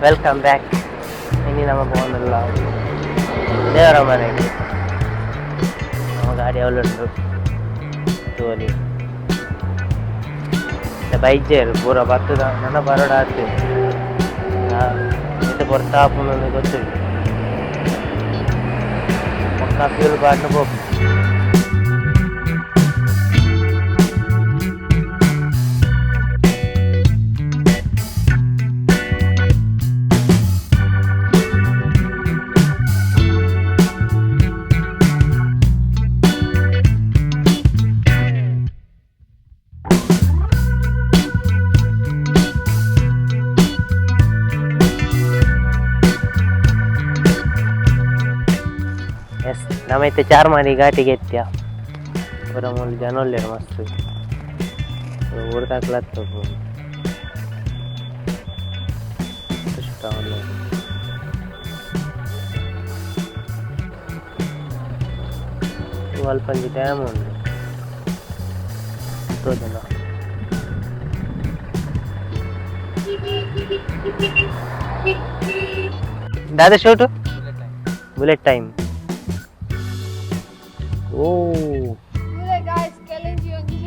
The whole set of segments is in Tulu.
Welcome back. ಇನಿ ನಮ್ಮ ಪೋವೊಂದುಲ್ಲ ದೇವರ ಮನೆಗೆ. ನಮ್ಮ ಗಾಡಿ ಅವಲುಂಡು ತೂವೊಲಿ. ಬೈಜೇರು ಪೂರ ಬತ್ತದ ನನ ಬರೋಡ ಆತು. ಇತ್ತೆ ಪೊರ್ತು ಆಪುಂಡು ಗೊತ್ತಿಲ್ಲ. ಬೊಕ್ಕ ಫ್ಯೂಲ್ ಪಾಡ್ನ ಪೋಪು. ಎಸ್, ನಮ್ಮ ಇತ್ತೆ ಚಾರ್ಮಾಡಿ ಘಾಟಿಗೆ ಎತ್ಯ. ಪೂರ ಮೂಲು ಜನ ಉಲ್ಲೆರ್ ಮಸ್ತ್. ಊರ್ದಕ್ಲ್ ಅತ್ತ್ ಪೂರ. ಅಲ್ಪ ಒಂಜಿ ಡ್ಯಾಮ್ ಉಂಡು ತೋಜುಂಡ. ದಾದ ಶೂಟು? Bullet time. ಓ. Guys, challenge ಒಂಜಿ.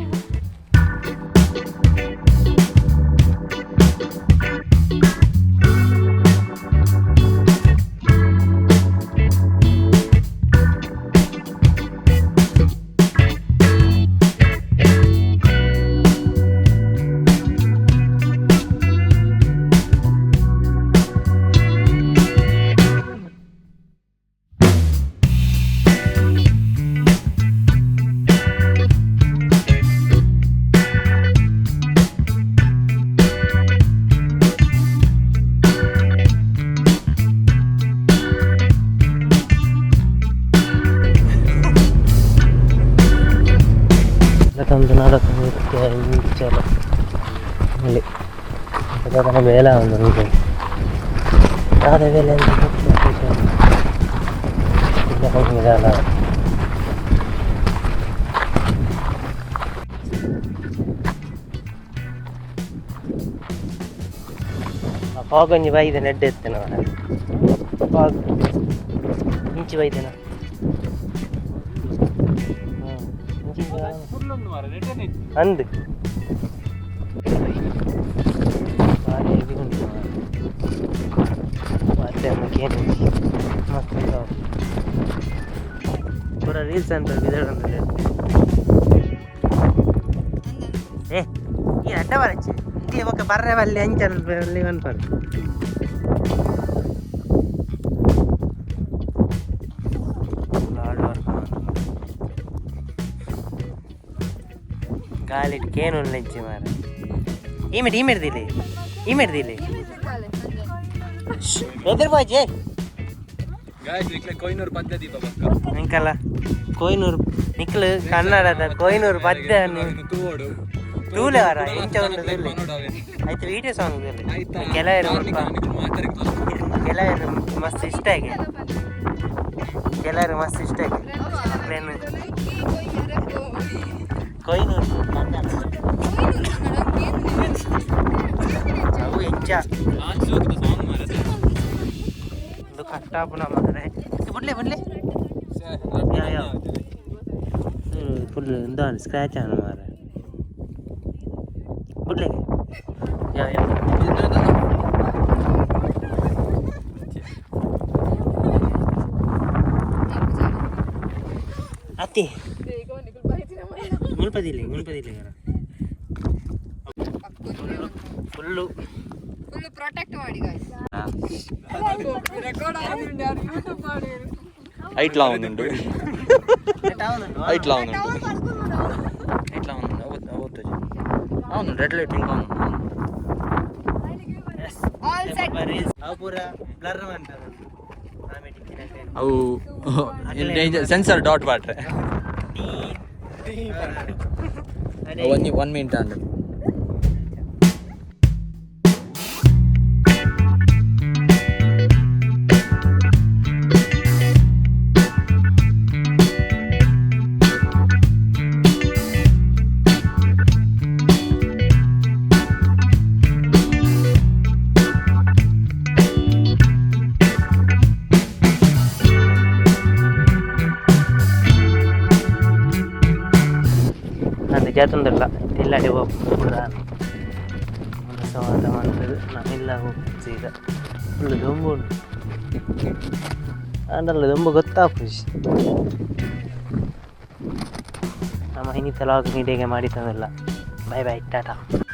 ನಡತೊಂದು ನಡತೊಂದು ಇಂಚಲ ಅಲ್ಲಿ ದಾದನ ಬೇಲೆ ಆವೊಂದುಂಡು. ದಾದ ಬೇಲೆ ಅಂದ್ ಗೊತ್ತಿಜ್ಜಿ. ದಾಲ ಫಾಗ್ ಒಂಜಿ ಬೈದಿನ ಎಡ್ಡೆ ಇತ್ತಿನ ಫಾಗ್. ಇಂಚಿ ಬೈದಿನ ಇಂಚಿ ಅಂದ್ ಬಾರಿ ಹೆವಿ ಉಂಟು ಮಾರ್ರೆ. ಮಾಧ್ಯಮಕ್ಕೆ ಮಸ್ತ್ ಉಂಟು. ಪೂರ ರೀಲ್ಸ್ ಅಂತ ಬಿದಡೊಂದುಲ್ಲೆರ್. ಏ, ಈ ಅಡ್ಡ ಬರಚ್ಚಿ ಇಡ್ಲಿ ಬೊಕ್ಕ ಬರ್ರೆ ಬಲ್ಲಿ ಅಂಚ ಬಲ್ಲಿ ಪನ್ಪರ್. Hard work. ಗಾಲಿಡ್ ಕೇನುಲ್ಲೆಜ್ಜಿ ಮಾರ್ರೆ. ಈಮೆಟ್ ಈಮೆಟ್ ದಿಲೆ ಈಮೆಟ್ ದಿಲೆ ಎದುರು ಬಾಜಿ. ಗಾಯ್ಸ್, ನಿಕ್ಲೆ ಕೊಯ್ನೂರು ಪದ್ಯ ದೀಪ ಪಕ್ಕ. ಅಂಕಲ ಕೊಯ್ನೂರು ನಿಕ್ಲು ಕನ್ನಡದ ಕೊಯ್ನೂರು ಪದ್ಯ ತೂವೋಡು. ತೂಲೆ ವರ ಎಂಚ ಉಂಡು ತೂಲೆ. ಆಯ್ತು, ವೀಡಿಯೋ ಸಾಂಗ್ ಕೆಲವರು ಮುಲ್ಪ ಕೆಲವರು ಮಸ್ತ್ ಇಷ್ಟ ಆಗಿ, ಕೆಲವರು ಮಸ್ತ್ ಇಷ್ಟ ಆಗಿ ಅಕ್ಲೇನು ಕೊಯ್ನೂರು ಅವು ಎಂಚ ಒಂದು ಕಟ್ಟಾಪುನ ಮಾರ್ರೆ. ಬುಡ್ಲೆ ಬುಡ್ಲೆ. ಯಾ ಯಾ ಫುಲ್ ಇಂದ ಸ್ಕ್ರ್ಯಾಚ್ ಆನ ಮಾರ್ರೆ. ಬುಡ್ಲೆ. ಯಾ ಯಾ ಅತ್ತಿ ಮುಲ್ಪದಿಲ್ಲ ಮುಲ್ಪದಿಲ್ಲ. ಫುಲ್ಲು. ಫುಲ್ ಪ್ರೊಟೆಕ್ಟ್ ಮಾಡಿ ಗಾಯ್ಸ್. ರೆಕಾರ್ಡ್ ಆಗುಂಡು, ಯಾರು ಯೂಟ್ಯೂಬ್ ಮಾಡಿ. ಐಟ್ಲಾ ಒಂದುಂಡು, ಐಟ್ಲಾ ಒಂದುಂಡು, ಐಟ್ಲಾ ಒಂದುಂಡು. ಅವತ್ತು ಅವತ್ತು ಅವನು ರೆಡ್ ಲೈಟ್ ಇಂಕ ಅವನು. All set. ಅವು ಪೂರ ಬ್ಲರ್ ಅಂತಾರೆ. ಅವು ಸೆನ್ಸರ್ ಡಾಟ್ ಬಾಟ್ರೆ. ಒನ್ ಒನ್ ಮಿನಿಟ್ ಅಂಡ್. ಜಾತೊಂದುಲ್ಲ. ಇಲ್ಲಡೆ ಹೋಗ್ಬಿಡ ಸವಾದ ಮಾಡ್ತದೆ. ನಾನಿಲ್ಲ ಹೋಗ್ತೀನಿ ಸೀದಾ. ಫುಲ್ ದೊಂಬು ಉಂಟು. ಆಂಡಲ್ಲ ದೊಂಬು ಗೊತ್ತಾಪುಜಿ. ನಮ್ಮ ಇನ್ನಿತರ ಲಾಗ್ ಮೀಡಿಯಾಗೆ ಮಾಡಿ ತಂದಿಲ್ಲ. Bye bye, tata.